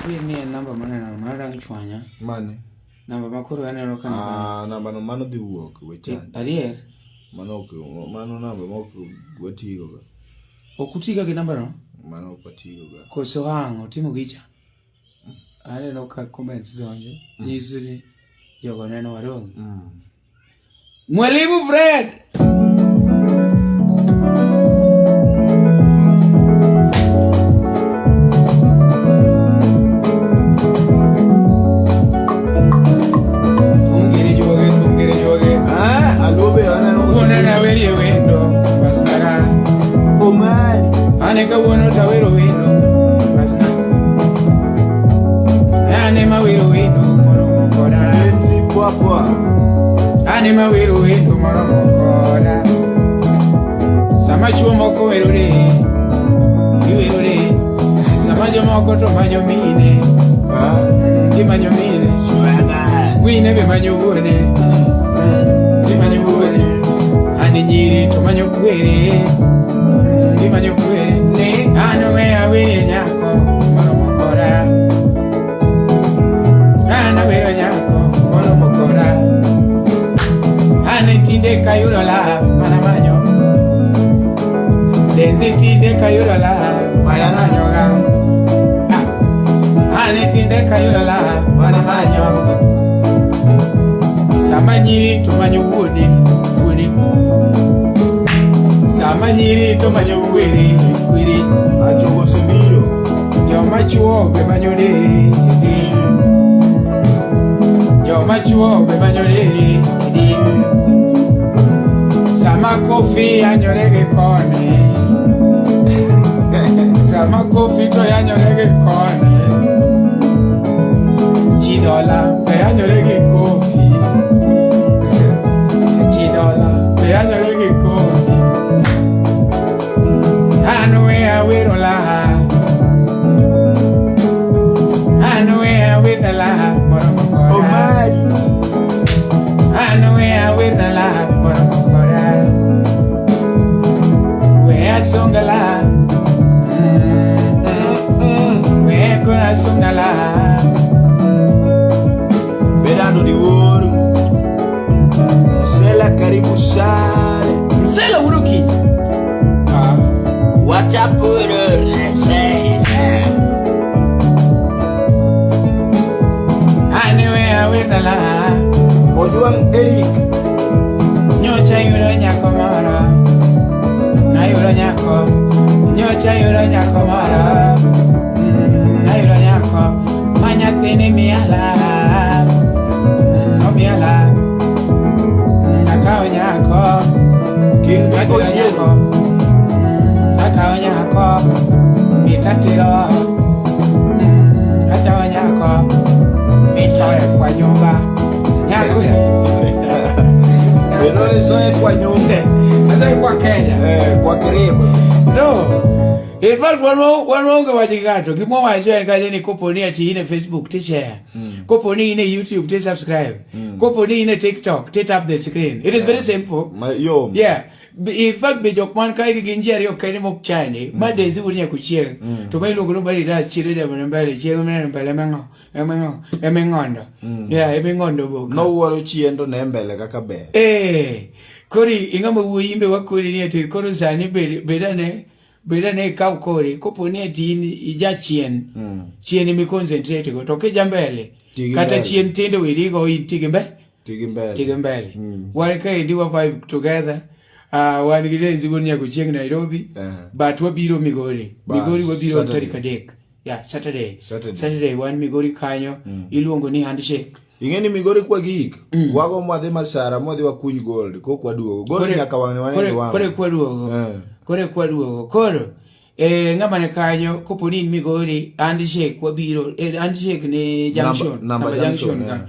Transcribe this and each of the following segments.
wil ni en namba maneno mano dang' chwanya. Mane? Namba ma koro aneno ka Ah, namba no mano dhi wuok we chand. Adier? Mano ok mano namba ma ok watigo ga. Ok utiga gi namba no? Mano ok watigo ga. Koso ang' otimo gicha? Aneno ka comments donjo. Nyiso ni jogo neno wadong'. Mwalimu Fred! Thum giri juoge, thum giri juoge. Ah, aluo be aneno koso. Wuona nawerie wendo, pasnara. Omari. Ane kawuono tawero wendo, pasna. Ane mawero wendo, moromo koda. Enzi poa poa. Ane mawero wendo moromo koda. Sama chuo moko werore, giwerore. Sama jomoko to manyo mine, Ah. gimanyo mine. Swagger. Mine be manyo wuone, gimanyo wuone. Ane nyiri to manyo kwere, gimanyo kwere. Ne. An we awerie nyako moromo koda. An awero nyako moromo koda. An tinde kayudo love mana manyo. Denzi tinde kayudo love mana manyo ga. Ah. An tinde kayudo love mana manyo. Sama nyiri to manyo wuone, wuone. Sama nyiri to manyo kwere, kwere. Achogo osebiro. Joma chuo be manyo de, de. Joma chuo be manyo de, de. Sama kofi yanyore gi koni. Sama kofi to yanyore gi koni. Chidola be yanyore gi kofi. Chidola be yanyore gi kofi. An we awero la. An we awero la. Moromo koda. Omari. An we awero la. Moromo koda. We asonga la. We kora songa la. Berando di wuoru. Sela karibu sale. Msela Uruki. Ah. Watapuro lese. An we awero la. Ojuang Eric. Nyocha yudo nyako moro. Nayudo nyako. Nyocha yudo nyako moro. Nayudo nyako. Ma nyathini miala. Omiala. Akawo nyako. King Ayudo Otieno. nyako. Akawo nyako. Mitatiro. Akawo nyako. Misoye kwa nyumba. Nyako. Beno nisoe kwa nyumba. Asoye kwa Kenya. Eh, kwa karibu. No. In fact, wan waonge wach gi ng'ato. Gima wacho en kacha ni kopo ni ati in e Facebook ti share. Kopo ni in e YouTube ti subscribe. Kopo ni in e TikTok ti tap the screen. It is very simple. Ma yom. Yeah. In fact, be jok man kae gin ji ariyo kende mok chandi. Ma Daisy wuod Nyakuchieng. To ma iluongo ni Mbali Das chiro jamane mbele chiero mineno mbele meng'o emeng'o eming'ondo. Yeah, eming'ondo boka. Nowuoro chien to ne mbele kaka ber. Eh, koro ing'ama wuoyi imbe wakoni ni ati koro sani bed bedane bedane ikaw kori kopo ni ati in ijachien chien emi concentrate go to kija mbele Ti gi kata mbele. chien tindo werigo in ti gi mbe Ti gi mbele. ti gi mbele wan kaendi wa vibe together wan gi Denzi wuod Nyakuchieng Nairobi but wabiro Migori. Bas, Migori wabiro Saturday. tarik 3. Yeah, Saturday. Saturday. Saturday wan Migori kanyo iluongo ni handshake. Ing'e ni Migori kwa gik, wago mwadhi Masara, mwadhi wakuny gold, kok waduogo. Gold nyaka wang'e wane gi wang'. Kore kwaduogo. Eh. Kore kwaduogo. Koro ng'ama ne kanyo kopo ni in Migori handshake wabiro handshake ni junction Namba junction, ka.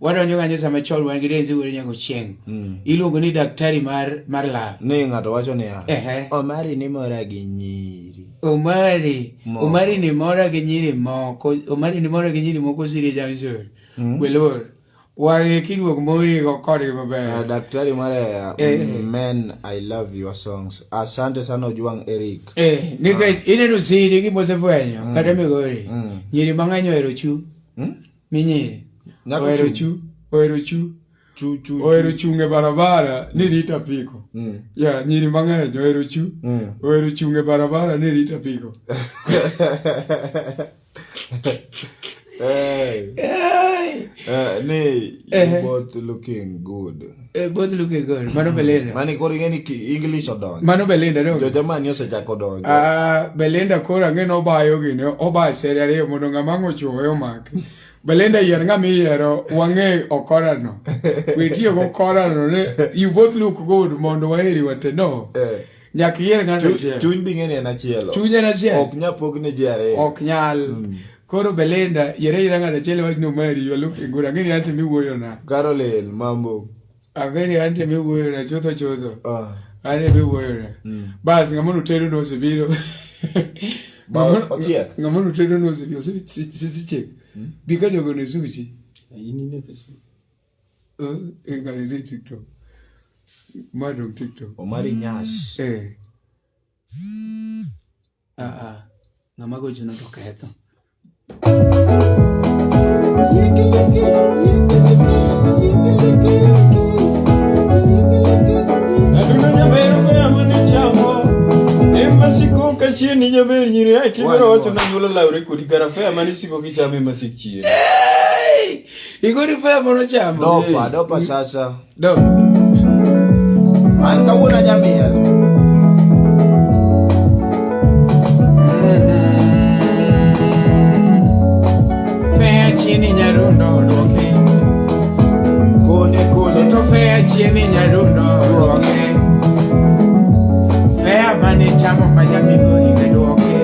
Wadonjo kanyo sama chon wan gi Denzi wuod Nyakuchieng. Iluongo ni daktari mar love. Ni ng'ato wacho niya, Ehe. Omari ni mora gi nyiri. Omari, Moko. Omari ni mora gi nyiri moko, Omari ni mora gi nyiri moko Siria Junction. Welor. Wang'e kiduog mori go kodgi maber. Daktari Mareya, Eh. men I love your songs. Asante sana Ojwang Eric. Eh, nikech ineno siri gima osefwenyo kata Migori. Nyiri mang'eny ohero chu. Hmm? Minyiri. Nyako Ohero chu. chu. Ohero chu. Chu chu. Ohero chung' e barabara ni rita apiko. Yeah, nyiri mang'eny ohero chu. Ohero chung' e barabara ni rita apiko. Hey. Hey. Ni Eh. you both looking good. Eh, both looking good. Mano Belinda. Mani koro ing'e ni English odonjo. Mano Belinda no. Jo Germany osechako donjo. Ah, Belinda koro ang'e ni obayo gini, obayo seri ariyo mondo ng'ama ang' ochuoye omaki. Belinda yier ng'ama iyiero, wang'e okorano. We tiyo go korano ni you both look good mondo waheri wate. No. Eh. Nyaka iyier ng'ato achiel. Chuny bi ng'e ni en achiel. Chuny en achiel. Ok nyal pogne ji ariyo. Ok nyal. Koro Belinda, yier ayiera ng'ato achiel iwach ni Omari, you are looking good. Ang'e ni ante miwuoyo na. Caroline, mambo. Ang'e ni ante miwuoyo na chutho chutho. Ah. Ante miwuoyo na. Bas, ng'ama notedo no osebiro. Ba, ochiek? Ng'ama notedo no osebiro. Osechiek. Bi ka jogo ne suchi. Eh, ng'ani ni TikTok. Ma dong TikTok. Omari Nyash. Eh. Ah, ah. Ng'ama gochono to ketho. Aduna nyaber fea mane chamo Ema siko ka chieni nyaber nyiri ai kibiro wacho na nyuolo lawre kodi kara fea mane siko kichamo ema sik chieni. Hey! Igori fea mono chamo. Dopa, dopa sasa. Dopa. An kawuono ajamiel. Fea chieni nyarundo duoke. Kone kone. Toto fea chieni nyarundo duoke. Fea mane chamo majamigori ne duoke.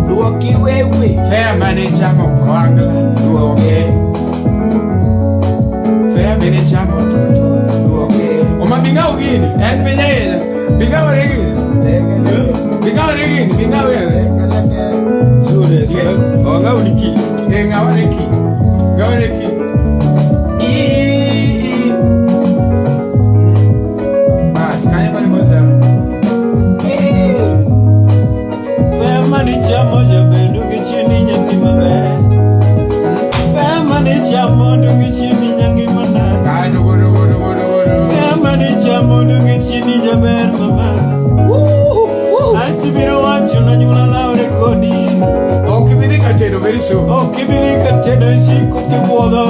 Duoki wewe. Fea mane chamo koangla duoke. Fea mane chamo toto duoke. Oma bingao gini, en piny ahinya. Bingao ne gini. Lege lege. Bingao ne gini, bingao ne. Lege lege. Sure, sure. Ong'aw ni ki. Eh, ng'awa ne ki. Ng'awa ne ki. I, i. Bas, kanyo mane mosemo. Fea mane chamo jaber duogi chieni nyathi maber. Fea mane chamo duogi chieni nyangimana. Ah, dogo, dogo, dogo, dogo, dogo. Fea mane chamo duogi chieni jaber mama. Anti biro wacho na nyuola lawre kodi. Ok ibi dhi ka tedo very soon. Ok ibi dhi ka tedo isiko kiwuodho.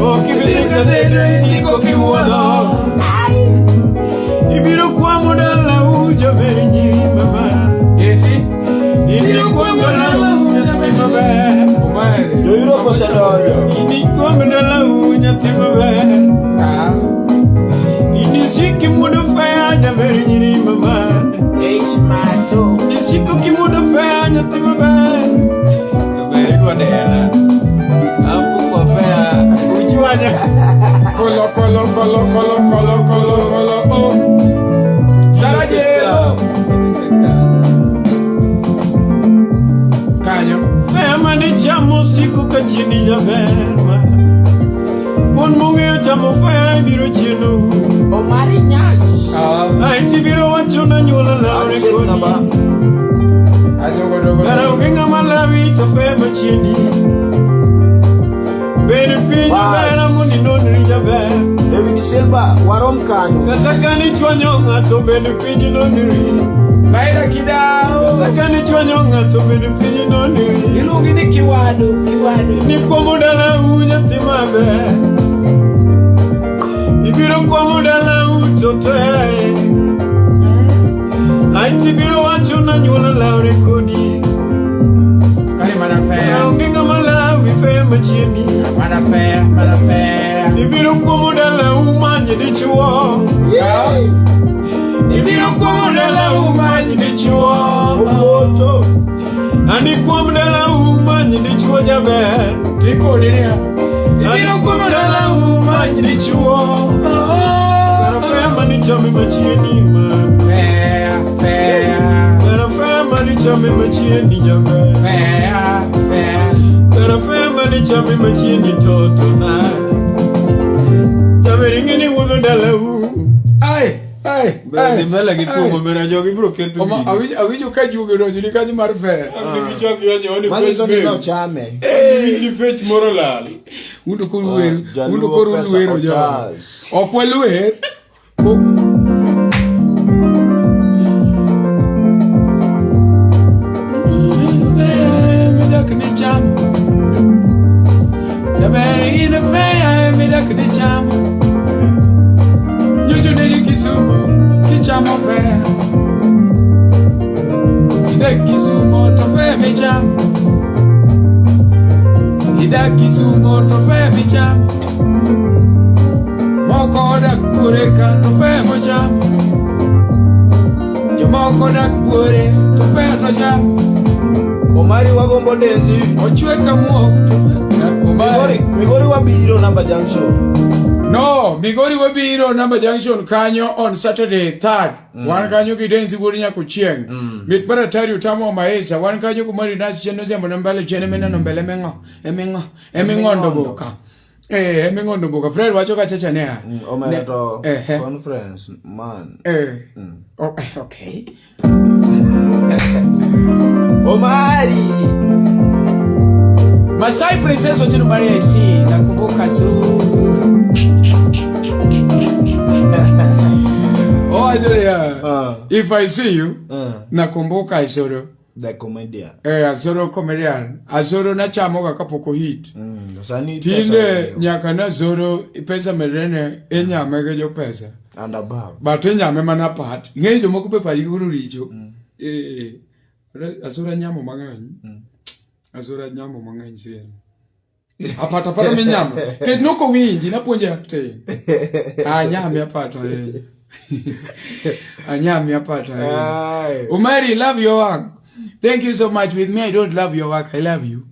Ok ibi dhi ka tedo isiko kiwuodho. Ibiro kwamo dalau jaber nyiri mama. Eti? Ibiro kwamo dalau nyathi maber. Omari. Jo Europe osedonjo. Inikwam dalau nyathi maber. Ah. Inisiki muodo fea jaber nyiri mama. H mato. Isiko kimuodo fea nyathi maber. Jaber idwa dera. Apuko fea. Uchwanya. Kolo, kolo, kolo, kolo, kolo, kolo, kolo, oh. Sarajevo. Kanyo. Fea mane chamo siko ka chieni jaber ma. Mon mong'eyo chamo fea biro chieno. Omari Nyash. Ah. Aiti biro wacho na nyuola lawre Handshake kodi. namba. Ajogo, dogo, Kara dogo. onge ng'ama lawi to fea machieni. Bed piny Bas. bera mondo inonri jaber. David Silva, warom kanyo. Kata ka nichwanyo ng'ato bed piny nonri. Faida kidao. Kata ka nichwanyo ng'ato bed piny nonri. Iluongi ni kiwadu, kiwadu. Nikwamo dalau nyathi maber. Ibiro kwamo dalau to te. Aiti biro wacho na nyuola lawre kodi. Kare mana Kara fea. onge ng'ama lawi fe machieni. Mana fea, mana fea. Ibiro kwamo dalau many dichuo. Yeah. Ibiro kwamo dalau many dichuo. Opoto. Ani kuom dalau many dichuo jaber. Tikoni niya. Ibiro kuom dalau many dichuo. Kara fea mane chame machieni ma. Fea, fea. Kara fea mane chame machieni jaber. Fea, fea. Kara fea mane manichame machieni toto na. Jaber ing'e ni wuodho dalau. Ai, ai. Ber dhi mbele gi thum omera jogi biro ketho Oma gigi. awinjo awinjo ka juogi odonjo ni kanyo mar fair. Ang' gichak ywanyo ni Manyiso fech ni meru. nochame. Giwinj ni fech moro lal. Undo koro Ah, wer, Jaluo undo koro pesa ulwero jo. otas. Ok walwer. Midak ni cham. Jaber in feya midak ni cham. Nyocho ne ni Kisumu kichamo feya. Idak Kisumu to feya michamo. Idak Kisumu to feya michamo. Moko odak buore ka to feya mochamo. Jomoko odak buore to feya to chamo. Omari wagombo denzi. Ochwe ka muok to feya. Migori, Omari. Migori wabiro namba junction. No, Migori wabiro Namba Junction kanyo on Saturday 3rd. Wan kanyo gi Denzi wuod Nyakuchieng. Mit mar atari utamo maesa. Wan kanyo kumari nach chendo jambo na mbele chene mineno mbele meng'o. Eming'o. Eming'ondo boka. Eh, eming'ondo boka. Fred wacho kacha cha niya. Omera Ne- to Eh, conference man. eh. Oh, okay. Omari. Masai Princess Otieno Maria IC nakumbuka su. Oh, Azoria. If I see you, nakumbuka Azoro. The comedian. Eh, Azoro comedian. Azoro nachamoga kapok ohit. Sani Tinde pesa nyaka ne Azoro pesa medrene inyame gi jopesa. and above. But inyame mana pat. Ing'eyo jomoko be pachgi koro richo. Eh, Azoro nyamo mang'eny. Azoro nyamo mang'eny sien. Apata apata minyamo. Nikech nokowinji napuonje acting. Anyame apata ahinya. Anyame apata ahinya. Aye. Umari, love your work. Thank you so much. With me, I don't love your work. I love you.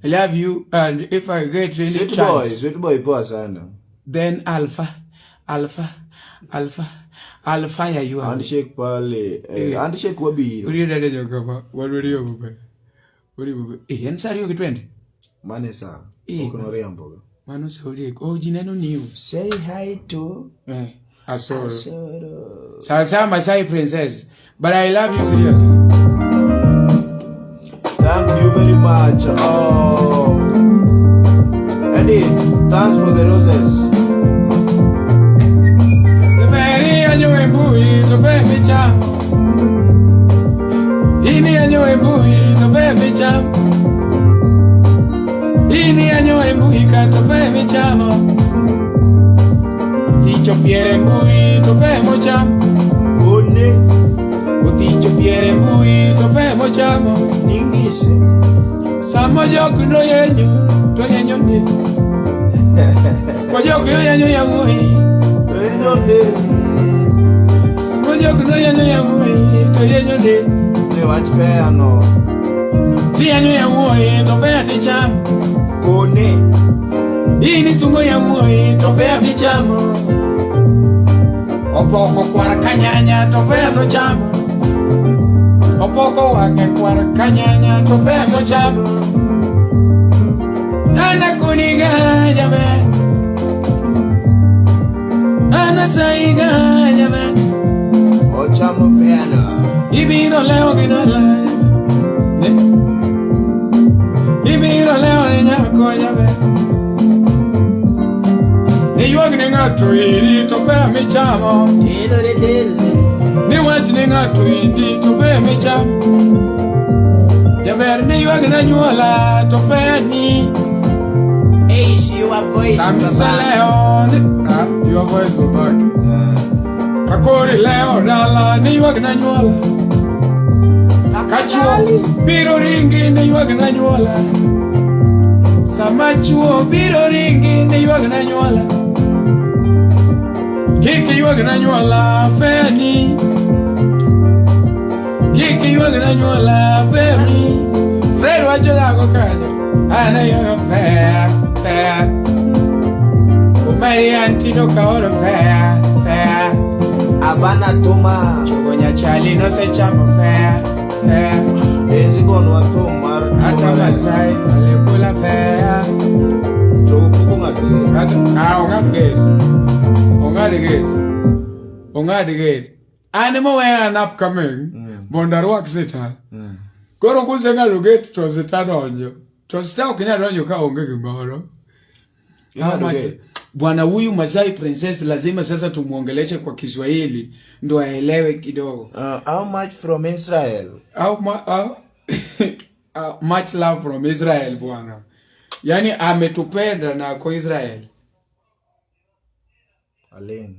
I love you. And if I get any Sweet chance, boy, sweet boy poa sana. then alpha, alpha, alpha, I'll fire you out. Handshake pale. Eh, handshake wabiro. Uriyo dade jokama, wan wariyo maber. Wariyo maber. Eh, en sa ariyo gi 20. Mane sa. Eh. Ok noriamboga. Mano sa odek. Oh, ji neno news. Say hi to Eh, Asoro. Asoro. Sasa Masai princess. But I love you seriously. Thank you very much. Oh. Eddie, thanks for the roses. Mary anyo embui to fe michamo. Ini anyo embui to fe michamo. Ini anyo embui ka to fe michamo. Ticho piere mbui to fe mochamo. One Oticho piere mbui to fe mochamo. ningise. Samo jok no yenyo to yenyo ndi. Ko jok yo yenyo yawuoyi. Yenyo de. Samo jok no yenyo yawuoyi to yenyo ndi. Ne wach fair no. Ti yenyo yawuoyi to fe tichamo. Kone. Ini sungo yawuoyi to fe tichamo. Opoko kwar ka nyanya to fe to chamo. Opoko wang'e kwar ka nyanya to fe to chamo. Ana kuniga jaber. Ana saiga jaber. Ochamo fair no. Ibiro lewo gi dala. Ne. Ibiro lewo ni nyako jaber. Niywag ni ng'ato iri to fe michamo. Niwach ni ng'ato indi to fe michamo. Jaber niywag na nyuola to fe ni. Hey, your voice. Samiselewo ni ah, your voice go back. Kakori lewo dala niywag na nyuola. Kachuo biro ringi niywag na nyuola. Sama chuo biro ringi niywag na nyuola. Kik iywag na nyuola feni. Kik iywag na nyuola feni. Fred wacho nang'o kanyo? An ayuago fair, fair. Omari antino kaoro fair, fair. Abana Toma. Chogo nyachali nosechamo fair, fair. Denzi gonwa thum mar Hata Masai alikula fea. To pok ong'ado gate. Hata ah ong'ado gate. Ong'ado gate. Ong'ado gate. An moweya an upcoming mondo arwak sita. Koro kuseng'ado gate to sita donjo. To sita ok nyal donjo ka onge gimoro. How Ing'ado much? gate. Bwana huyu Masai Princess lazima sasa tumuongeleshe kwa Kiswahili ndo aelewe kidogo. How much from Israel? How, much love from Israel bwana. Yaani ametupenda na ako Israel. Aling.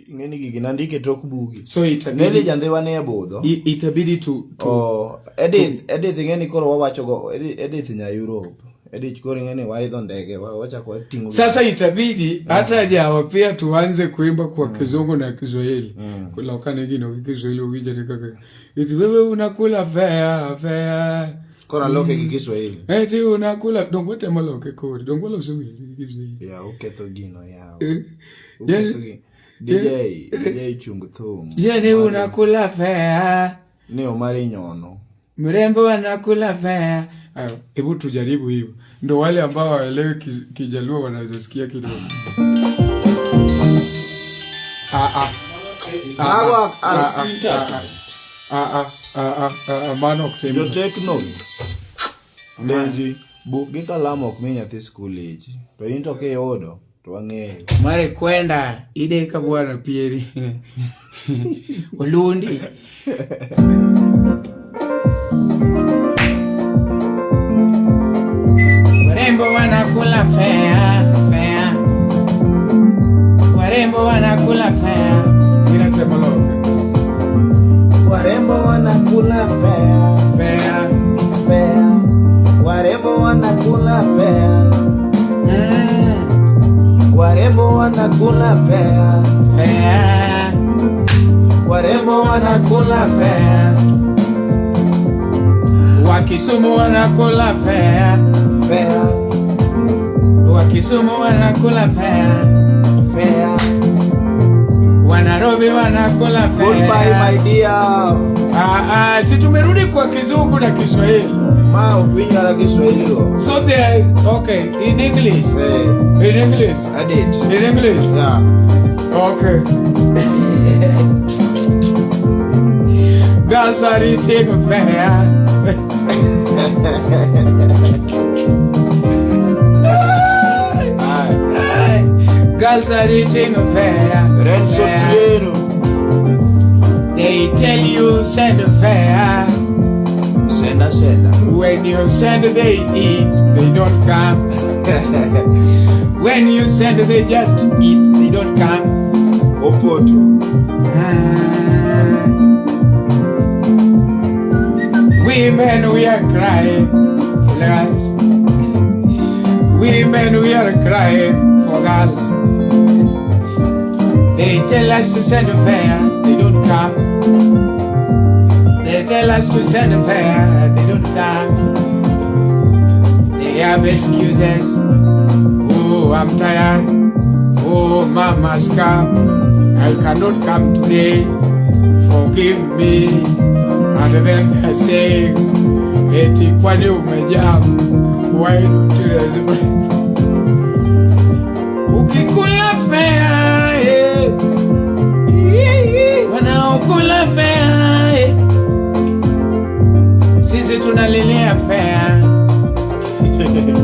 Ing'eni gigi nandike tok bugi. So Nelly itabidi jandhiwa ni e budho. itabidi tu Oh, Edith, Edith ing'eni koro wawacho go Edith, Edith nya Europe. Edith koro ing'eni waidho ndege wachako wating'o. Sasa itabidi hata jawa pia tuanze kuimba kwa Kizungu na Kiswahili. Kuloka ni gino Kiswahili uwinjore kaka. Iti wewe unakula fea fea. Koro aloke gi Kiswahili. Eti unakula dongo temo loke kori. Dongo loso weri gi Kiswahili. Ya uketho gino yawa. Yani Uketho gino. DJ, DJ chung thum. Yani unakula fea. Ni Omari nyono. Mrembo anakula fea. Ayo, hebu tujaribu hiyo. Ndo wale ambao hawaelewi Kijaluo wanaweza sikia kidogo. Ah ah. Mago Ah, ah, ah, ah, ah, ah, ah, mano ok tim. Jotekno. Denji, buk gi kalam ok mi nyathi skul ich. To in to kiyudo to wang'eyo. Mare kwenda ideka bwana Pieri. Olundi. Warembo wanakula fea, fea. Warembo wanakula fea. Inatemo loke. Warembo wanakula fea, Fea. fea. Warembo wanakula fea. Warembo wanakula fea. Fea. Warembo wanakula fea. Wakisumu wanakula fea. Fea, Wakisumu wanakula fea. fea. Wanarobi wanakula fea. Goodbye my dear. Ah, ah, si tumerudi kwa Kizungu na Kiswahili. Ma ok winj kata Kiswahili go. So they are, okay, in English. Eh, In English. edit. In English. Yeah. Okay. Girls are eating fair. Aye. Girls are eating fair. Renzo Fair. Tieno. They tell you send fair. Senda senda. When you send they eat, they don't come. When you send they just eat, they don't come. Opoto. Women, we are crying for girls. Women, we are crying for girls. They tell us to send a fair, they don't come. They tell us to send a fair, they don't come. They have excuses. Oh, I'm tired. Oh, mama's come. I cannot come today. Forgive me. And then they say, eti kwani umejam? Why don't you respond? Ukikula fea, eh. Wanaokula fea, eh. Sisi tunalilia fea.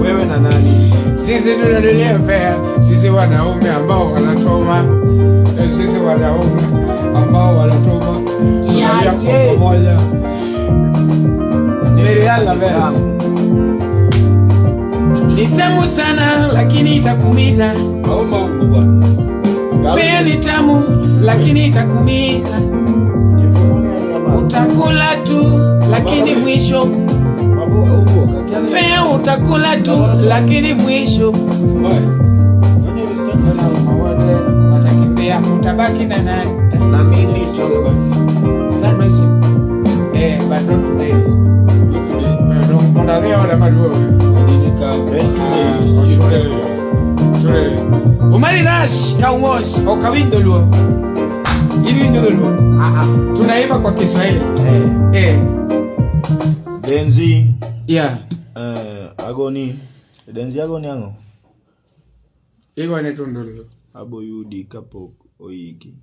Wewe na nani? Sisi tunalilia fea. Sisi wanaume ambao wanatoma. Sisi wanaume ambao wanatoma. Tunalia kwa pamoja. Niliala fea. Ni tamu sana lakini itakumiza. Hauma huku bwana. Fea ni tamu lakini itakumiza. Utakula tu lakini mwisho. Fea utakula tu lakini mwisho. Wote watakimbia, utabaki na nani? Na mimi tu. San Messi. But not today. No, no, no, no, no, no. Umari Nash Kaumos Okawindo Luo. Iwindo Luo. Ah ah. Tunaimba kwa Kiswahili. Eh. Eh. Denzi, Yeah. Agoni Denzi agoni ang'o? Igone tundulu. Abo yudi kapok oiki.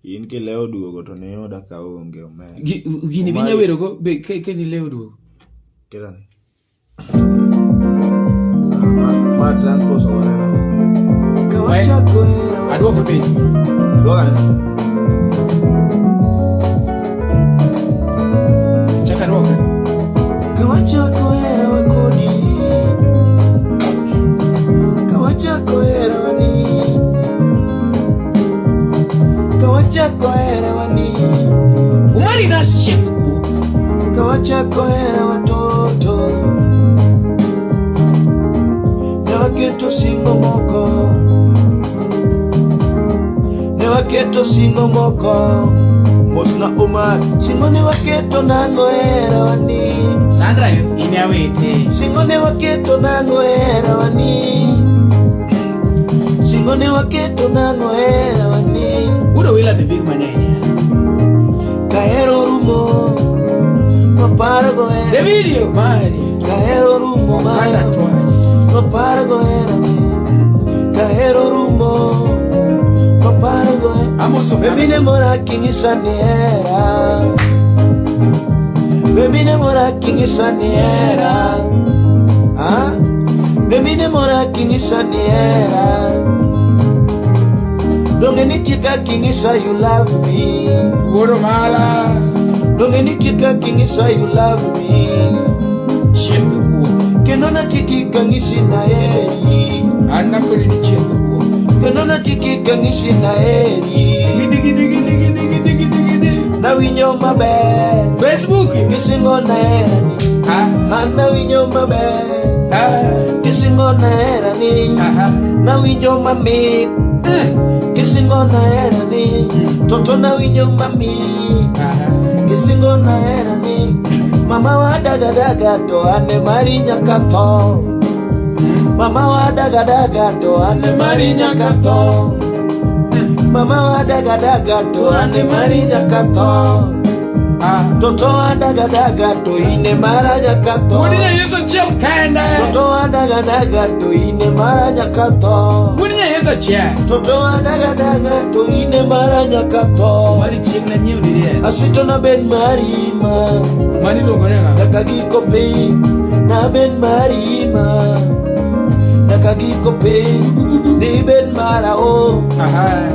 In kilewo duogo to niyuda ka onge omera. Gini binya wero go be ke ni lewo duogo. Kirani. Ma, ma transpose owarena. Kawachako hera. Aduoko piny. Duoka ne. Chak aduoke. Kawachako hera kodi. Kawachako hera ni. Kawachako hera ni. Umari na shit. Kawachako hera watoto. Ne waketo singo moko. Ne waketo singo moko. Mosna Omar. Singo ne waketo nang'o hera wani. Sandra in awete. Singo ne waketo nang'o hera wani. Singo ne waketo nang'o hera wani. Udo wila the big man here. Kahero rumo. Maparo go The hera. video mari. Kahero rumo Kanda ma. twice. Maparo go hera ni. Kahero rumo. Maparo go hera. Amoso Baby ne mora kingisa ni hera. Baby ne mora kingisa ni hera. Ah? Baby ne mora kingisa ni hera. Donge nitie ka kingisa you love me. Wuoro mala. Donge nitie ka kingisa you love me. Chieth guo. Kendo natiki kangisi na heri. An nakoni ni chieth guo. Kendo natiki kangisi na heri. Digi digi digi digi digi digi digi. Nawinjo maber. Facebook. Gisingo na hera ni. Ah. An nawinjo maber. Ah. Gisingo na hera ni. Aha. Nawinjo mamit. Gisingo na hera ni. Toto nawinjo mamit. Aha. Gisingo na hera ni. Mama wa daga daga to ane mari nyaka tho. Mama wa daga daga to ane mari nyaka tho. Mama wa daga daga to ane mari nyaka tho. Ah. Toto wa daga daga to ine mara nyaka tho. Wuod Nyayeso achiel kende. Toto wa daga daga to ine mara nyaka tho. Wuod Nyayeso achiel. Toto wa daga daga to ine mara nyaka tho. Mari chieng' na nyiew diriel. Asito na ben mari ma. Mani iluongo ni ng'a? Nyaka giko piny na ben mari ma. Nyaka giko piny ni ben mara o. Aha.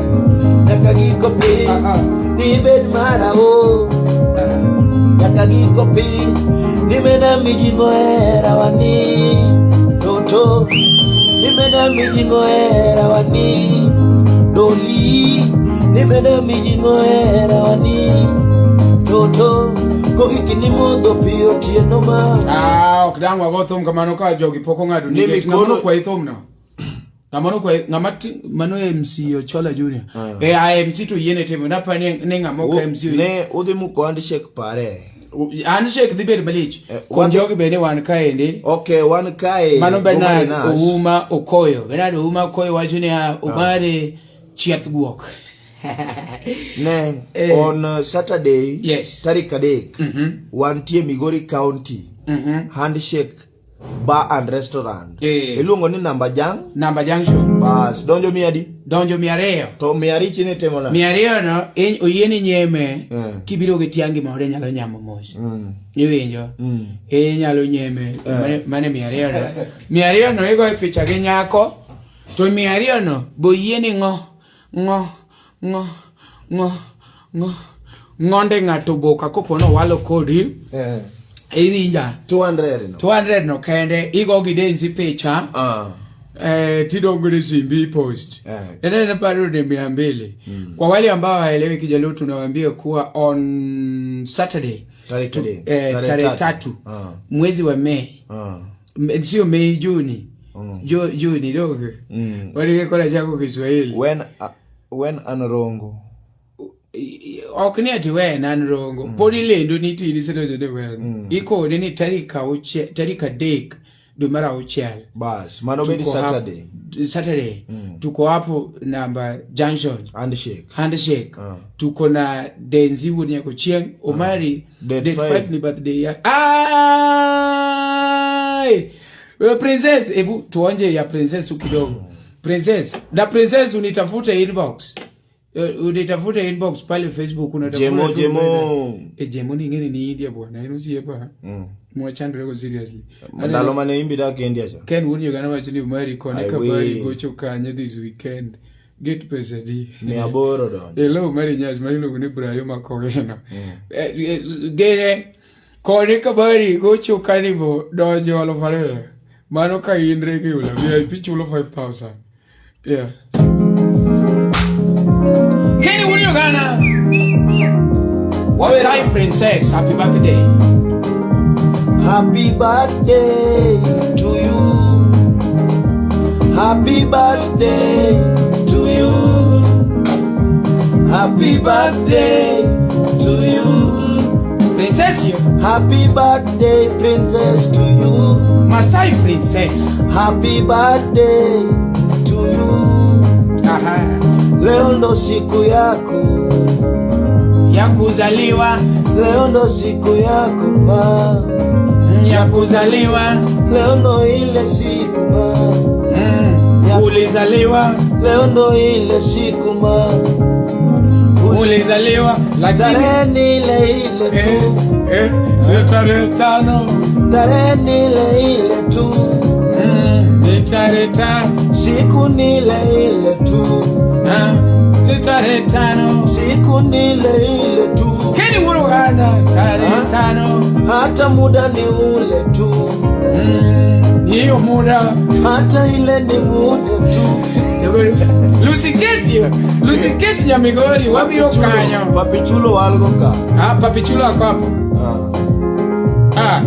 Nyaka giko piny Ah, ah. ni ben mara o. Ah. Nyaka giko piny nimena mijing'o hera wani. Toto nimena mijing'o hera wani. Doli nimena mijing'o hera wani. Toto kogik ni modho pi otieno ma. Ah, ok dang' wago thum kamano ka jogi pok ong'ado Ni nikech mikono- ng'ama nokwayi thum no. Ng'ama nokwayi ng'ama mano MC Ochola Junior. Eh, a MC to yiene timo napa ni ng'ama ok MC oyie. Ne udhi muko handshake pare. Handshake dhi bedo malich. Eh, Kuom wadhi- jogi bende wan kaendi. Okay, wan kae. Mano Bernard Omari Nash. Ouma Okoyo. Bernard Ouma Okoyo wacho niya Omari chieth guok. Ne, Eh. on Saturday, Yes. tarik adek, Mhm. wantie Migori County, Mhm. Handshake Bar and Restaurant. Eh. Iluongo ni Namba Jang. Namba Junction. Bas, donjo mia adi? Donjo 200. To 500 ni timo na. 200 no oyieni nyeme Eh. kibiro gi tiangi moro inyalo nyamo mos. Iwinjo? Inyalo nyeme mane 200 no. 200 no igoyo picha gi nyako to 200 no boyieni ng'o ng'o ng'o ng'o ng'o ng'onde ng'ato boka kopo nowalo kodi. Iwinja? 200 no. 200 no kende igo gi Denzi picha. Tidongo ni simbi post. Nene paro ni 200. Kwa wale ambao hawaelewi Kijaluo tunawaambia kuwa on Saturday Tarehe adek. Tarehe tatu. Mwezi wa Mei. Sio Mei, Juni. Juni dogo. Wale kola chako Kiswahili. When an rongo. Ok ni ati we an rongo. Pod ilendo ni tini seto de wen. Ikone ni tarik 3 dwe mar 6. Bas, mano bedi Saturday. Saturday. Tuko hapo Namba Junction. Handshake. Handshake. Tuko na Denzi wuod Nyakochieng', Omari, Date date 5. 5 ni birthday ya. birthday. Princess, ebu tuonje ya princess tu kidogo. Princess, na princess unitafute inbox. Unitafute inbox pale Facebook unatafuta. Jemo tu Jemo. Eh, Jemo ni ngene ni India bwana. Ino siepa. Mwachandre go seriously. Ndalo mane imbi dak India cha. Ken wuon Uganda wacho ni mari kone I kabari will. gocho kanye this weekend. Get pesa di. 800 donjo. Hello mari nyas mari luongo ni Brayo Makogeno. Gere kone kabari gocho kanivo donjo 2,000. Mano ka in regular VIP chulo 5,000. Yeah. Kenny wuon Uganda. Masai princess, happy birthday. Happy birthday to you. Happy birthday to you. Happy birthday to you. Princess yo. Happy birthday, princess, to you. Masai princess. Happy birthday to you. Aha. Leo ndo siku yako, Ya kuzaliwa, leo ndo siku yako ma, ya kuzaliwa. leo ndo ile siku ma, Ulizaliwa, leo ndo ile siku ma, ulizaliwa lakini tarehe ni ile ile tu, ni tarehe 5, tarehe ni ile ile tu, ni tarehe 5, siku ni ile ile tu, ni tarehe 5. siku ni ile ile tu, Kenny wuon Uganda tarehe 5. hata muda ni ule tu, Hiyo muda hata ile ni muda tu. Lucy Kate, Lucy Kate Nyamigori wabiro kanyo. Papichulo walgo ka. Ah, Papichulo ako hapo. Ah,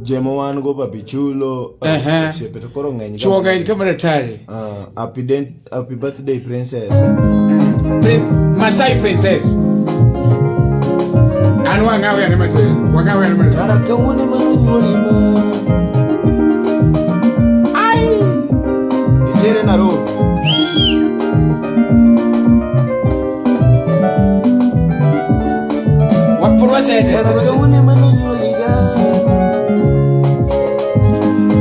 Jemo wan go Papichulo. Osiepe to koro ng'eny. Chuo ng'eny kama daktari. Happy birthday princess. Masai princess. An wang'awe ane matin. Wang'awe ane matin. Kara kawuono ema nonyuoli ma. Ai! Itere Nairobi. Wapurwa sete. Kara kawuono ema nonyuoli ga.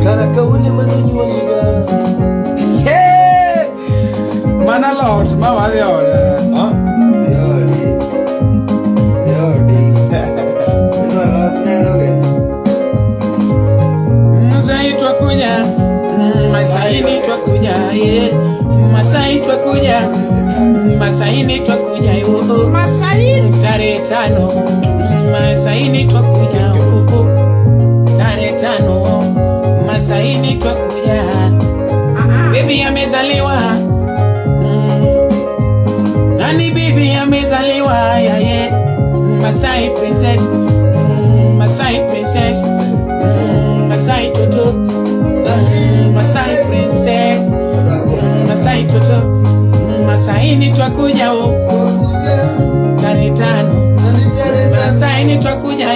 Kara kawuono ema nonyuoli ga. Hey! Mana lot ma wadhi ode. Ah? Yodi. Yodi. Idwa los neno ge. Masai twakuja. Masai ni twakuja. Yeah. Masai twakuja. Masai ni twakuja. Oh, oh. Masai tarehe 5. Masai ni twakuja. Oh, oh. Tarehe 5. Masai ni twakuja. Bibi amezaliwa. Nani bibi amezaliwa? Yeah, yeah. Masai princess. Masai princess. Masai toto. Masai princess. Masai toto. Masai ni twakuja o. Tarehe 5. Masai ni twakuja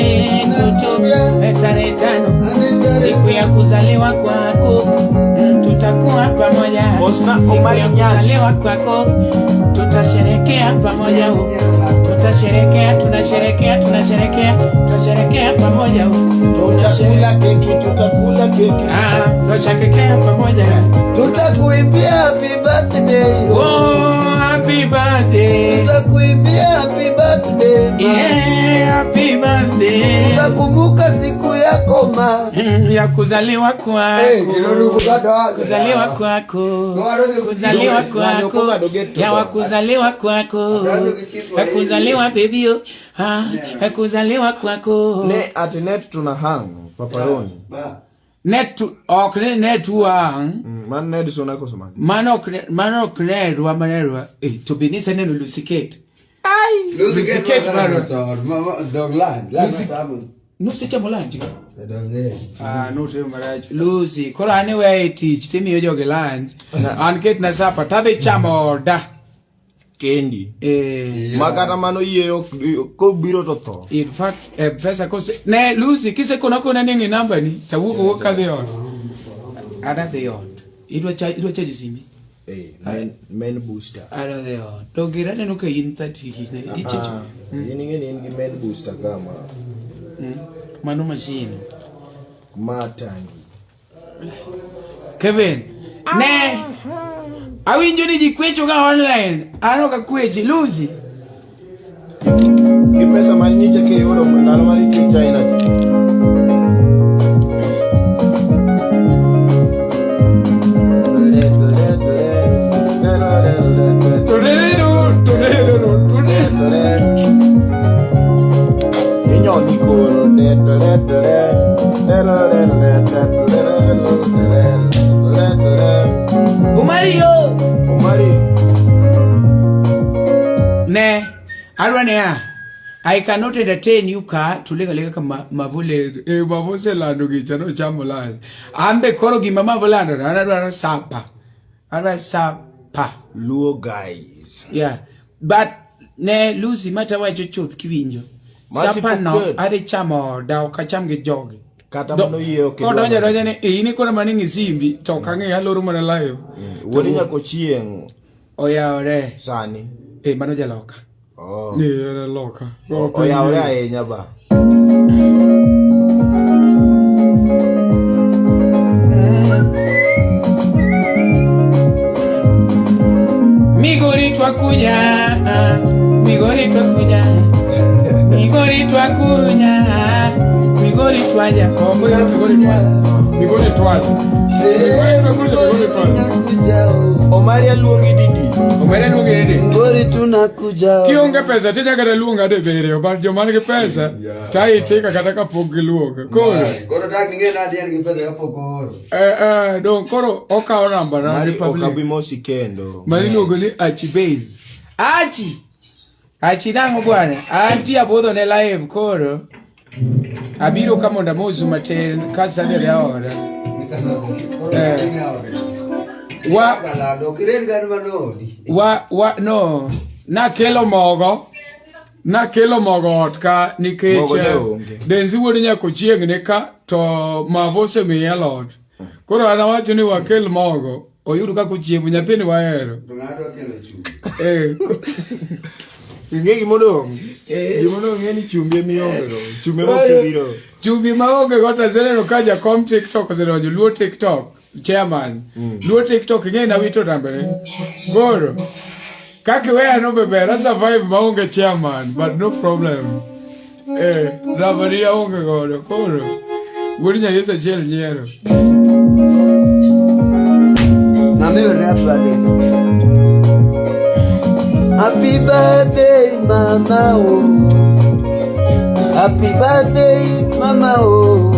toto. Tarehe 5. Siku ya kuzaliwa kwako. Tutakuwa pamoja. Siku ya kuzaliwa kwako. Tutasherekea pamoja. Tutasherekea, tunasherekea, tunasherekea, tutasherekea pamoja. Tutakula keki, tutakula keki. Ah, tutasherekea pamoja. Tutakuimbia happy birthday. Oh, happy birthday. Tutakuimbia happy birthday. Yeah, happy birthday. Tutakumbuka siku yako ma. Ya kuzaliwa kwako. Kuzaliwa kwako. Kuzaliwa kwako. Ya wa kuzaliwa kwako. Ya kuzaliwa baby yo. Ah, ya kuzaliwa kwako. Ne at net tuna hang paparoni. Net ok ne net wang. Man net sona koso man. Mano ok ne rwa manerwa. To be ni seneno Lucy Kate. Ai, Lucy Kate maro. Nusechamo lunch ka? Ah, nutimo marach. Lucy, koro an iweyo e tich timiyo jogi lunch. An ketna sapa tadhi chamo oda. Kendi. Ma kata mano yieyo kobiro to tho. In fact, pesa kose ne Lucy kisekona kona ni ng'i namba ni tawuok wuok kadhi ot. Adhi ot. Idwa cha idwa chajo simi. Men booster. Adhi ot. Donge aneno ka in 30 ichecho. In ing'e ni in gi men booster kama. Mano machine. Matangi. Kevin, ne awinjo ni ji kwecho ga online, an ok akwechi, Lucy. Gi pesa man nyicha kiyudo ndalo ma nitie China cha. Inyoni koro. Umario. Omari. Ne, adwa niya, I cannot entertain you ka tulega lega ka mavule e mavose lando gicha no chamo lai. Ambe koro gima mavulando an adwaro sapa. Adwaro sapa. Luo guys. Yeah. But ne Lucy mata wacho chuth kiwinjo. Masi Sapa no pok adhi chamo oda ok acham gi jogi. Kata mano yie ok Kodonjo adonja ni in ikona mana ni simbi to ok ang'eyo aloro mana live. Wuod nyako chieng' Oyawore. sani. Eh mano jaloka. Oh. Eh en loka. Oyawore ahinya ba. Migori twakunya, Migori twakunya, Migori twakunya, Migori twaja. Oh, Migori twaja. Migori twaja. Migori twakunya, Migori twaja. Tunakuja oh. Omari aluongi didi. Omera luongi nade? Ngori tunakuja oh. Kionge pesa tinya kata luonga dibiriyo, but joma nigi pesa taitika kata kapok giluonga. Koro, Koro dak ning'e nadi en gi pesa kapok ooro. eh, eh, dong koro okawo namba na Mari Republic. ok abi mosi kendo. Mari iluongo ni Achi Base. Achi! Achi nang'o bwana? Antie abudho ne live koro. Abiro ka mondo amosu matin kasadere aora. Koro Eh. dak ning'e ode. Wa Galado, ok ired gan mano odi. wa wa no nakelo mogo nakelo mogo ot ka nikech Mogo ne onge. Denzi wuod nyako chieng' ni ka to mavo osemiye alot. Koro an awacho ni wakel mogo oyud kaka ochiemo nyathini wahero. To ng'ato kelo chumbi. Eh, Ing'e gimodong'? Gimodong' en ni chumbi emionge go. Chumbi ema ok ibiro. Chumbi maonge go to aseneno ka jakom TikTok osedonjo Luo TikTok chairman. Luo TikTok ing'e na wito nambene. Koro kaka iweya no be ber a survive maonge chairman but no problem. Eh, nambani aonge godo koro wuod Nyayesu achiel nyiero. Mami wer happy birthday. Happy birthday mama oh. Happy birthday mama oh.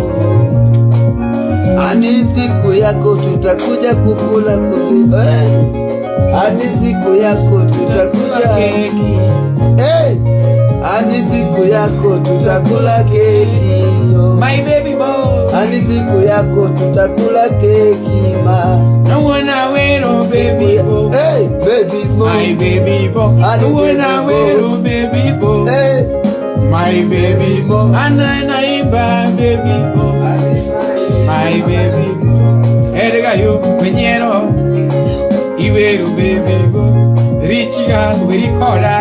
Ani siku yako tutakuja kukula kuzi. Eh. Ani siku yako tutakuja. Keki. Hey. Ani siku yako tutakula keki. Oh. My baby boy. Ani siku yako tutakula keki ma. No one wero baby boy. Hey, baby boy. My baby boy. Ali No one baby boy. wero baby boy. Hey. My baby boy. Ananaimba baby boy. My baby boy. Erega yo wenyero. Iweru baby boy. Richiga wirikora.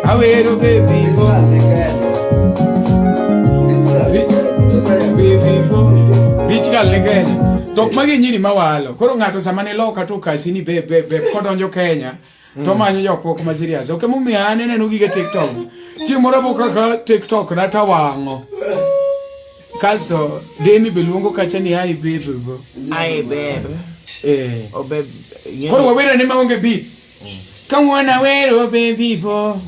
Aweru baby boy. Baby boy. Rich girl ni Kenya. To ok magi nyiri mawalo. Koro ng'ato sama ni loka to kasi ni be be be kodonjo Kenya to manyo jok moko ma serious. Ok emomiyo an aneno gige TikTok. Chieng' moro apo kaka TikTok na tawang'o. Kasto Demi be luongo kacha ni ai baby bo. Ai babe. Eh. Oh babe. Koro wawero ni maonge beats. Kawuono awero baby bo.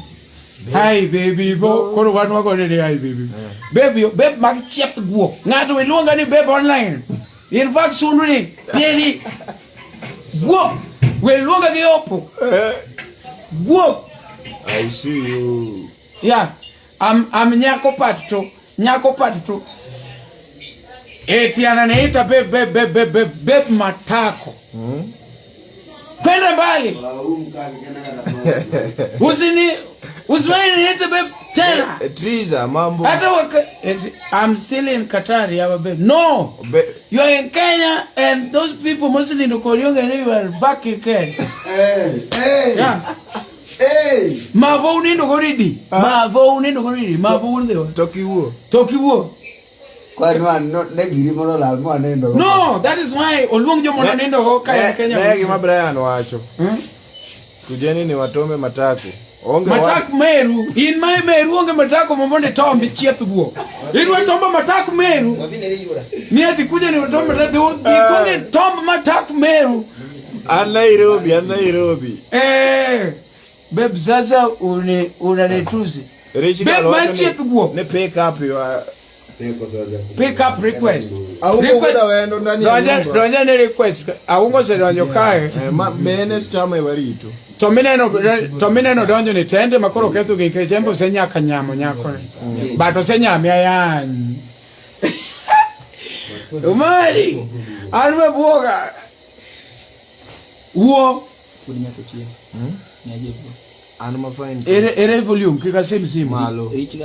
Hi baby bo. Koro wan wagone ni hi baby. Baby, babe mag chieth guok. Ng'ato we luonga ni babe online. In fact sundu ni pieri. Guok. We luonga gi opo. Guok. I see you. Yeah. I'm nyako part 2. Nyako part 2. Eti ananiita babe babe babe babe babe babe matako. Kwenda mbali. Usini usiwahi niite babe tena. Triza mambo. Hata waka, I'm still in Qatar, yeah, babe. No. You are in Kenya and those people mostly in Okorionge and you are back in Kenya. Hey, hey, Yeah. hey. Mavo unindo koridi. Mavo unindo koridi. Mavo unindo. Toki wuo. Toki wuo. Kwani no ne giri moro lal mwanendo. No, that is why oluong joma nonindo go ka en Kenya. Ne gima Brian wacho. Hmm? Kujeni ni watombe matako. Onge Matak meru, in ma meru onge matako mondo itomb chieth guok. Idwa tombo matak meru. Ni ati kuja ni tombo matak, ikuonge tomb matak meru. An Nairobi, an Nairobi. Eh, babe sasa une unanitusi. Rich Babe girl wacho ma chieth guok. Ni pick up your Pick up request. Aungo Request- wuoda wendo ndani ya Donja nyumba. donja ne request. Aungo osedonjo kae. Eh, ma bene stama e warito. To mineno to mineno donjo ni tende ma koro ketho gi nikech en be osenyaka nyamo nyakoni. But osenyame ayany. Umari, an be buoga. Wuo, An ma fine. ere ere volume kik asim simu. Malo. Rich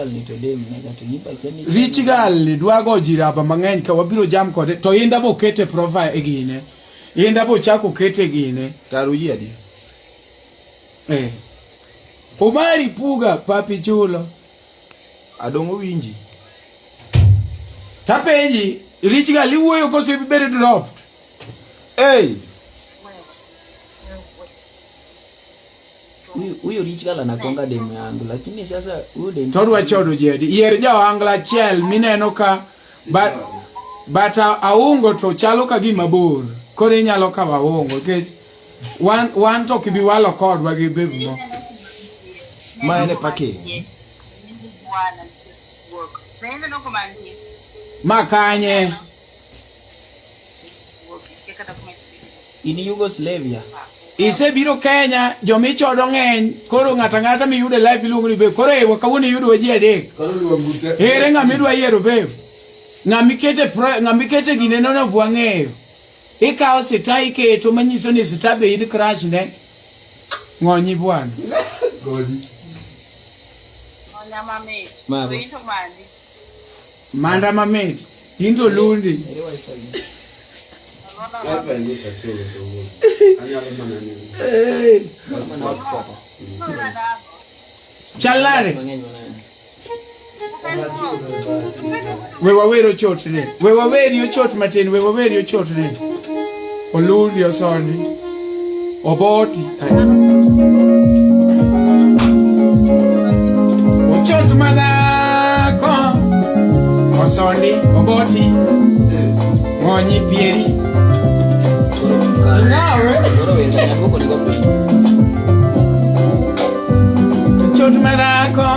girl ni dwa go jiraba mang'eny ka wabiro jam kode to inda bo kete profile e gine. Inda bo chako kete gine. Taru ji adi? Eh. Umari puga papi chulo. Adongo winji. Tapenji, rich girl iwuoyo kose ibedo dropped. Hey! Huyu rich girl anakuanga demu yangu lakini sasa huyu demu To dwa chodo ji adi. Yier ja ohangla achiel mineno ka but, but aungo to chalo ka gima bor. Koro inyalo kawo aungo nikech wan to ok ibi walo kodwa gi babe mo. Ma en e parking. Ma kanye? In Yugoslavia. Isebiro Kenya, jomichodo ng'eny, koro ng'ato ang'ata miyudo e live iluongo ni babe. Koro ewa kawuono iyudo ji adek. Koro luongu te. Ere ng'ama idwa yiero babe? Ng'ama ikete ng'ama ikete gine nono ok wang'eyo. Ikawo sita iketo manyiso ni sita be in crush ne. Ng'onyi bwana. Goli. Mavo. Manda mamit. Into lundi. Eh. Chal nade? We wawer ochot ne. We waweri ochot matin, we waweri ochot ne. Olundi osondi. Oboti. Ochot madhako. Osondi, oboti. Ng'onyi pieri. Ing'awe. Koro wendo nyako kod piny. Ochot madhako.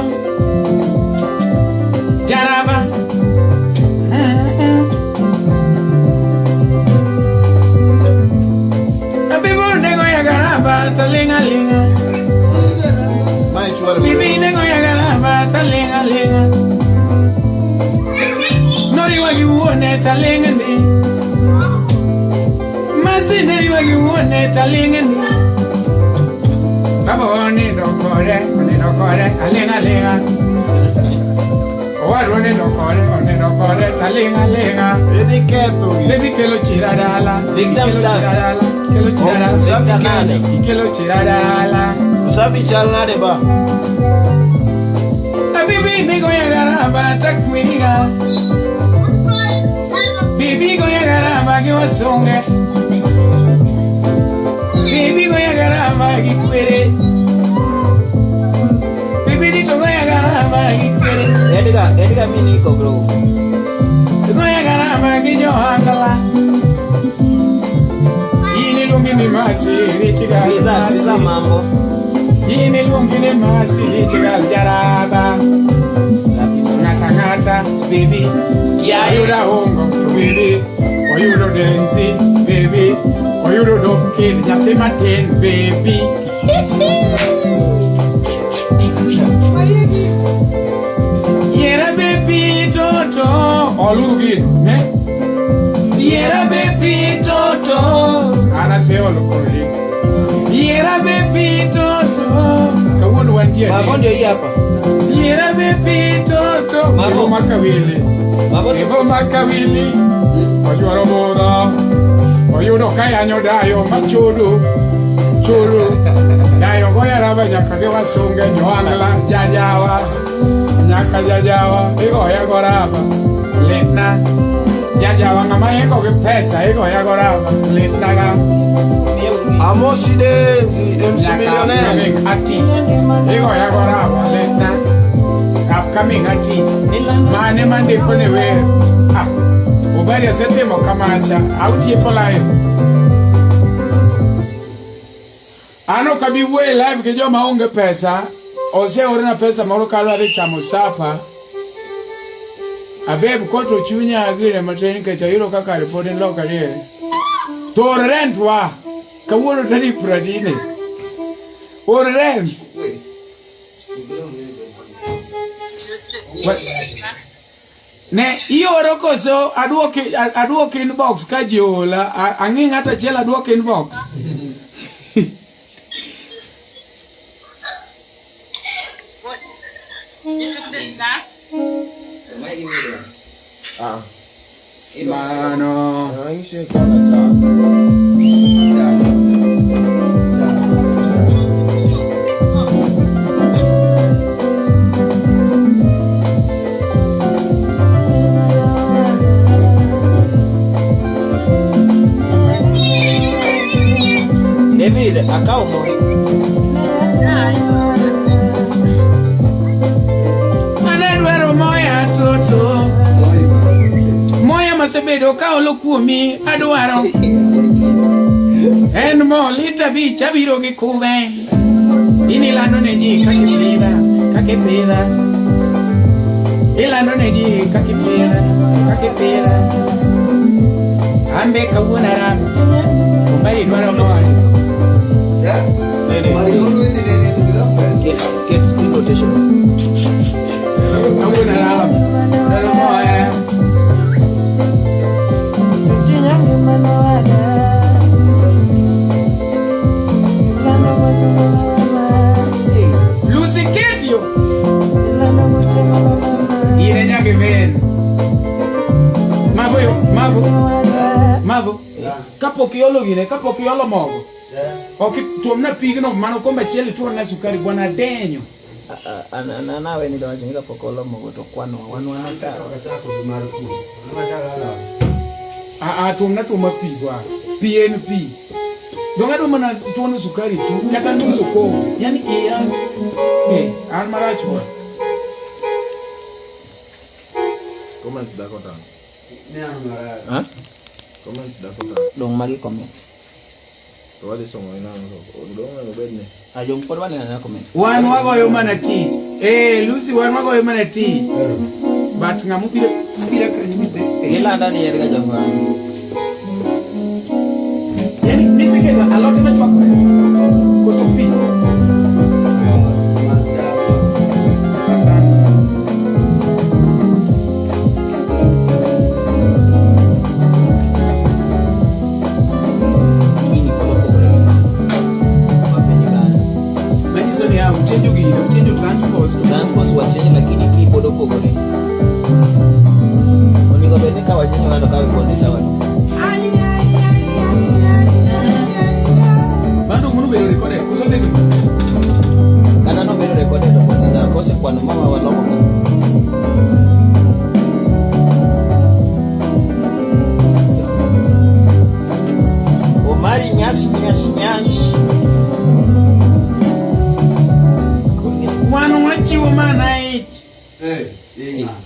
Jaraba. Abibo nego ya garaba talinga linga. Ma e chwar. Bibi nego ya garaba talinga linga. Nori wagi wuone talinga ni. Masi neri wagi wuone talinga ni. Baba onindo kore, onindo kore, alinga linga. Owadwa onindo kore, onindo kore, talinga linga. Idhi ketho gi. Baby kelo chira dala. Victor Kelo Msafi. chira dala. Kelo chira dala. Victor nade? Kelo chira dala. Usafi chal nade ba? Bibi nigo ya garaba takwiriga. Bibi go ya garaba gi wasunge. Bibi go ya garaba gi kwere. Bibi dito go ya garaba gi kwere. Edgar, Edgar mi niko bro. Go ya garaba gi johangala. Ini lungi ni masi richiga. Fiza, fiza mambo. Ini lungi ni masi richiga jaraba. Ngata ngata baby. Ya Oyudo hongo to baby, oyudo densi baby, oyudo dokin nyathi matin baby. Yiera baby toto olugi ne. Yiera baby toto an aseolo kodi. Yiera baby toto kawuono wantie Mavo adek. ndio hii hapa. Yiera baby toto Mavo. Evo makawili. Mavo Evo makawili Oyuoro budho Oyudo ka yanyo dayo machodo Chodo Dayo goyo raba nyaka gi wasunge Joangla jajawa Nyaka jajawa Igoye go raba. Litna. Jajawa ng'ama iko gi pesa iko yago rama. Litna ga. Amosi Denzi, MC Nyaka Millionaire. upcoming artist. Iko yago rama. Litna. Upcoming artist. Mane mandiko ne wer. Ah. Obari asetimo kamacha. Autieko live. An ok abi wuoyo e live gi joma onge pesa. Oseorna pesa moro kadwa dhi chamo sapa. Abeb koto chunya gire matin nikech ayudo ka kare pod en loka diere. To or rent wa. Kawuono tarik pradine. Or rent. Ne ioro koso aduok aduok inbox ka ji oola. Ang'i ng'ato achiel aduok inbox. Ah. Mano. Angishe kona cha. David, akawo mo. Mane dwaro moya toto. Moya masebedo kaolo kuomi adwaro. En mo lita abich abiro gi kube. In ilando ne ji kaka ipidha, kaka ipidha. Ilando ne ji kaka ipidha, kaka ipidha. An be kawuono aramo. Omari dwaro moya. Get, get screen rotation. Kawuono aramo. Dwaro moya. Lucy Ketio. In e nyaka iben. Mavo yo, mavo. Mavo. Kapok iolo gine, kapok iolo mogo. Ok tuomna pigno mano kombe achiel ituomna sukari bwana adenyo. An awe ni dawacho ni kapok olo mogo to kwanwa wan wan sawa. A a tuomna tuoma pi bwana. Pi en pi. Dong adwa mana tuono sukari tu kata nus okombe. Yani iya. Eh, an marach bwana. Comments dako tang. Ha? Comments dako tang. Dong magi comments. To wadhi somo inang'o to dong onego bed ni. Ajong pod waneno anena comments. Wan wagoyo mana tich. Eh, Lucy wan wagoyo mana tich. But ng'ama obiro biro kanyo mibe. Gilanda ni en ga jang'o. Yani niseketo alot ema chwakore. Koso pi. Asante. Gini pod opogore gi ma. Ma piny Uganda. Manyiso ni ah, uchenjo gino, uchenjo transpose. Transpose wachenjo lakini keyboard opogore. Onego bed ni ka wachenjo ng'ato ka keyboard ni sawa. Mano mono bedo recorded, koso bedo. Kata nobedo recorded to pod ni sawa. Kosekwano ma waloko ka. Omari nyash nyash nyash. Wan wachiwo mana ich.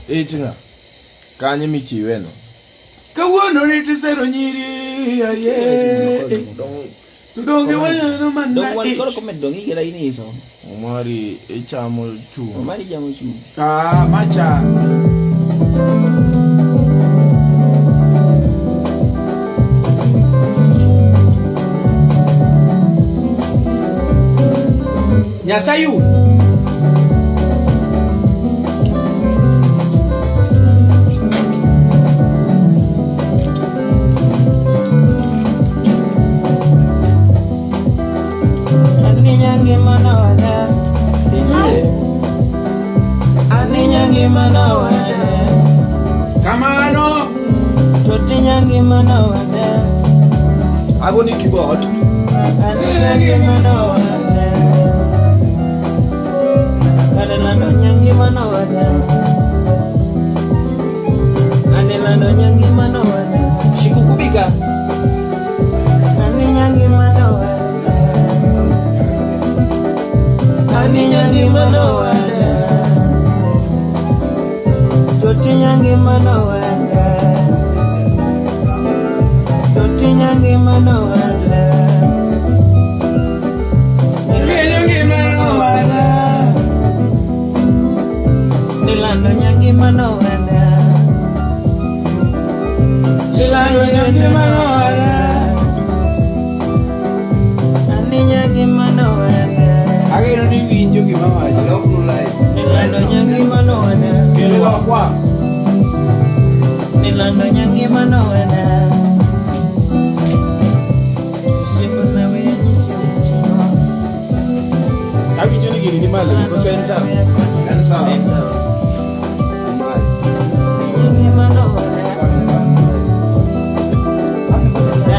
Ich ng'a? Kanye michiwe no? Kawuono nitisero nyiri aye. Dong To donge waneno mana Dong wan koro ich. comment dong igera in iso. Omari ichamo chumbi. Omari chamo chumbi. Ah, macha. Nyasayu. Aninya ngima na wada. Dichie. Aninya ngima na wada. Kamano. Totinya ngima na wada. Agoni keyboard. Aninya ngima na wada. Adalando ngima na wada. nowada. Toti nyangima nowada. Rieyo ngima nowada. Nilando nyangima nowada. Nilando nyangima nowada. Ani nyangima nowada. Ageno ni winjo gima wacho. Aloknu light. Nilando nyangima nowada. Kelo kwa. Nilando nyangima nowada. Osiepna we anyisi wechego. Awinjo ni gini ni malo koso en sawa. En sawa. En sawa. Malo. Nyangima nowada.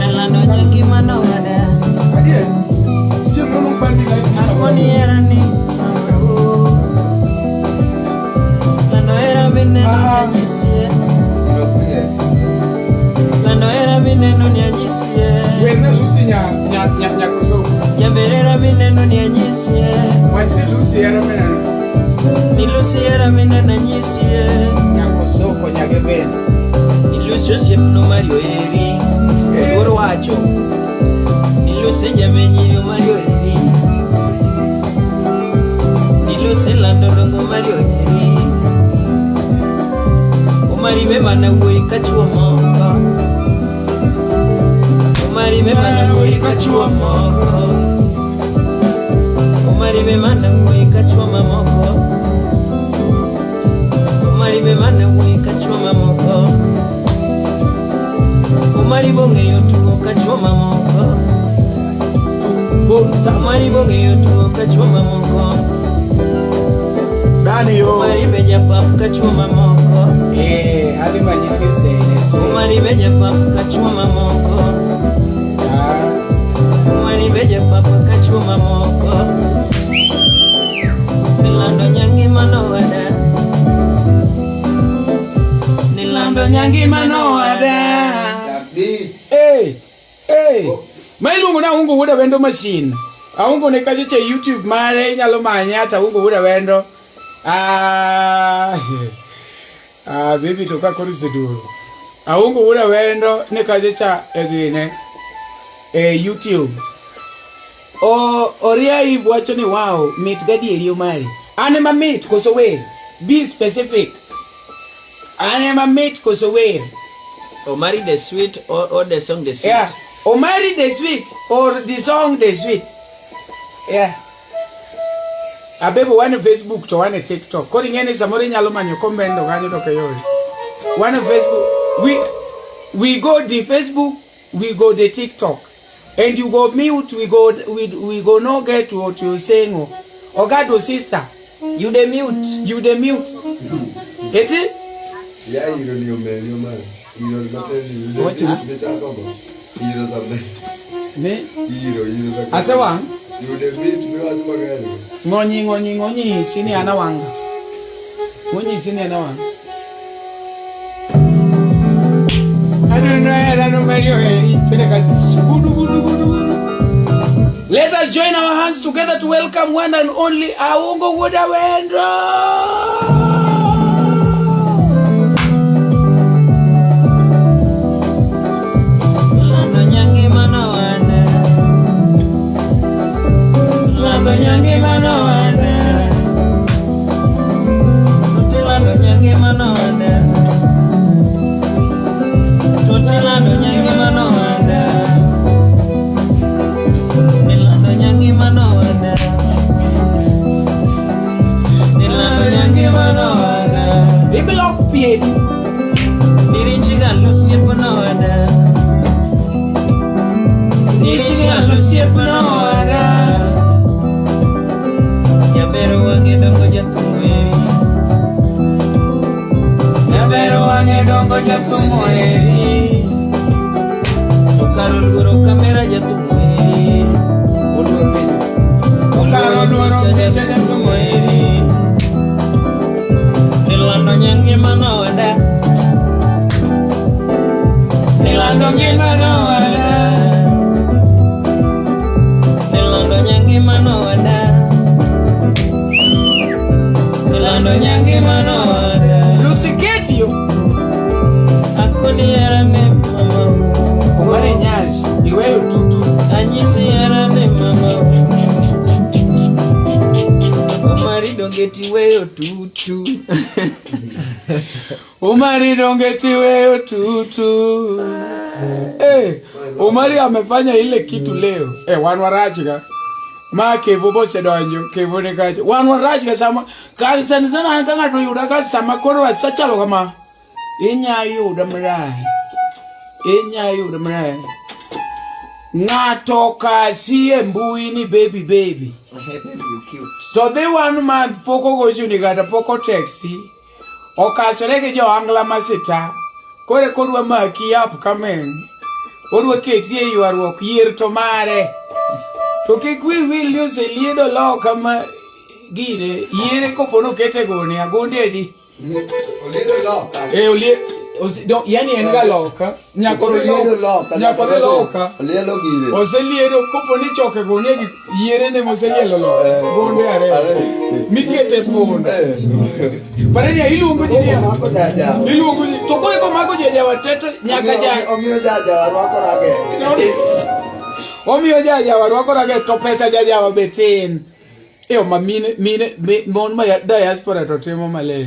Nilando nyangima nowada. Adier. Chieng' moro bandi light ni Akoni hera ni oh. Lando hera mineno ni anyisie. Lando hera mineno ni anyisie. Werne Lucy nya nya nya nyakoso. Jaber hera mineno ni anyisie. Wach ni Lucy hera mineno. Ni Lucy hera mineno anyisie. Nyakosoko nyageben. Ni Lucy osiepno mari oheri. Oluor wacho. Ni Lucy jamenyiri mari oheri. Ni Lucy lando dongo mari oheri. Omari be mana wuoyi ka chuo moko. Omari be mana wuoyi ka chuo moko. Omari be mana wuoyi ka chuo mamoko. Omari be mana wuoyi ka chuo mamoko. Omari bong'eyo tugo ka chuo mamoko. Omari bong'eyo tugo ka chuo mamoko. Dani yo. Omari be japap ka chuo mamoko. Eh, adhi manyi Tuesday next week. Omari be japap ka chuo mamoko. Ah, Omari be japap ka chuo mamoko. Nilando nyangima nowada. Nilando nyangima nowada. Beat. Hey, hey. Ma iluongo ni Aungo Wuod Awendo Machine. Aungo ne kacha cha YouTube mare inyalo manye at Aungo Wuod Awendo. Ah, ah, baby to ka koro oseduogo. Aungo Wuod Awendo ne kacha cha e gine e YouTube. O Oria Eve wacho ni wow, mit gadieri Omari. An ema mit koso wer? Be specific. An ema mit koso wer? Omari the sweet or the song the sweet. Yeah. Omari the sweet or the song the sweet. Yeah. Abebo wan e Facebook to wan e TikTok. Koro ing'e ni samoro inyalo manyo comment to kanyo to ok iyud. Wan e Facebook. We go the Facebook, we go the TikTok. And you go mute, we go no get what you saying. Oh. Ogado sister, You the mute. you the mute. Eti? Ya iro ni omeri Omari. Iro ni matin ni. Wacho ni? Michako go. Iro samne. Ne? Iro iro sa. Asewang'? You the beat miwacho mang'eny. Ng'onyi ng'onyi ng'onyi sini an awanga. Ng'onyi sini an awanga. Adundo hera no Mario heri. Pele kasi. Gudu gudu gudu gudu. Let us join our hands together to welcome one and only Aungo Wuod Awendo. Lando nyangima nowada. Lando nyangima nowada. Tuti lando nyangima nowada. Tuti lando nyangima nowada. Nilando nyangima nowada. Nilando nyangima nowada. Iblock piedi. Nirichiga osiep nowada. Nirichiga osiep nowada. Jaber wang'e dongo jathum eri. Jaber wang'e dongo jathum eri. To kar oluoro kamera jathum eri. Oluoro piny. To kar oluoro picha jathum eri. Nilando nyangima nowada. Nilando ngima nowada. Nilando nyangima nowada. Nilando nyangima nowada. Lucy Ketio. Akoni herane mama. Omari Nyash, iweyo tutu. Anyisi herane mama. Omari donge tiweyo tutu. Omari donge tiweyo tutu. Eh, Omari amefanya ile kitu leo. Eh, wan warach ga. Ma kevo bosedonjo, kevo ne kacha. Wan warach ga sama ka sana sana an ka ng'ato oyuda ka sama koro asechalo kama. Inya yuda marach. Inya yuda marach. Ng'ato kasi e mbui ni baby baby. Baby, you cute. To dhi one month pok ogochoni kata pok otexti. Okasore gi jo angla masita. Koro kodwa maki upcoming. Odwa keti e ywaruok yier to mare. To kik wi wil ni oseliedo loka ma gine yiere kopo nokete gunia gunde adi. Oliedo loka. E olie osi, no, yani en ga loka. Nyaka Koro odhi oliedo loka. loka. Nyaka odhi loka. Olielo gire. Oseliedo kopo ni choke gunia gi yiere ne moselielo loka. Eh, Gunde ariyo. ariyo. Mikete punda. Eh. Pareni iluongo ji niya. Omako jajawa. Iluongo ji. To koro komako jajawa te to nyaka ja. Omiyo jajawa rwako rage. Omiyo jajawa rwako rage to pesa jajawa be tin. Eyo ma mine mine mon ma diaspora to timo maler.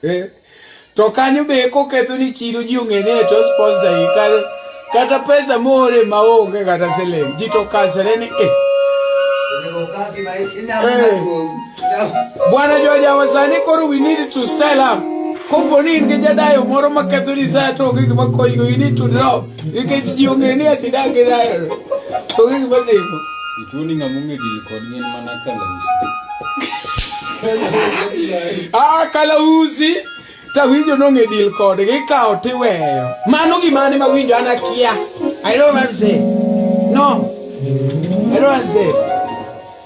Eh. To kanyo be koketho ni chiro ji ong'e ni to sponsor yi kar kata pesa moore maonge kata siling. Ji to kasre ni eh. Onego kasi ma inyalo maduong'. Bwana Jojawa sani koro we need to style up. Kopo ni in gi jadayo moro maketho ni sa to onge gima konyigo, you need to drop. Nikech ji ong'e ni ati dak gi dayo. To onge gima timo. Ituo ni ng'ama ong'e deal kodgi en mana kalausi. Ah, kalausi tawinjo nong'e deal kodgi ikawo tiweyo. Mano gima an ema winjo an akia. I don't want to say. No. I don't want to say.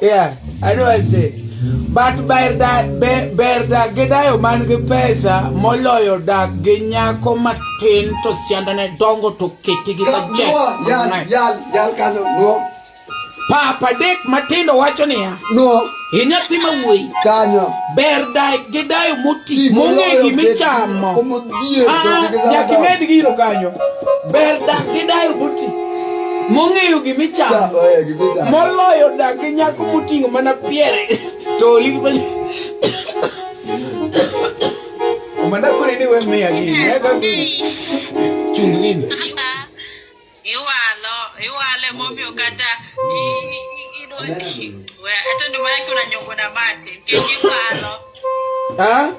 Yeah, I don't want to say. But ber dak ber dak gi dayo man gi pesa moloyo dak gi nyako matin to siandane dongo to keti gi budget. Yal, yal, yal kanyo, nuo. Papa dek matindo wacho niya. Nuo. I nyathi ma wuoyi. Kanyo. Ber dak gi dayo moti mong'e gimichamo. Ah, nyaka imed gino kanyo. Ber dak gi dayo moti mong'eyo gimichamo. Moloyo dak gi nyako moting'o mana piere to oli gi Omenda koro ni we miya gini. Chung gini. Iwalo, iwale momiyo kata hata ndio maana unanyongwa na mate nikech iwalo. Ah?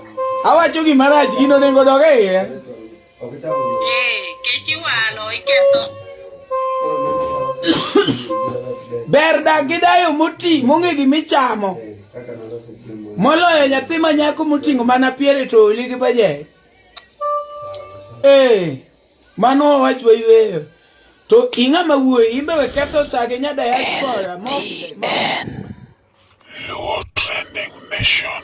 Awacho gima rach gino onego dog e iye. Eh, kech iwalo iketho. Ber dak gi dayo moti mong'e gimichamo. Moloyo nyathi ma nyako moting'o mana piere to oli gi bajet. Eh. Mano wawach wayweyo. To ing'ama wuoyi imbe we ketho sa gi nya diaspora mo Luo Trending Nation.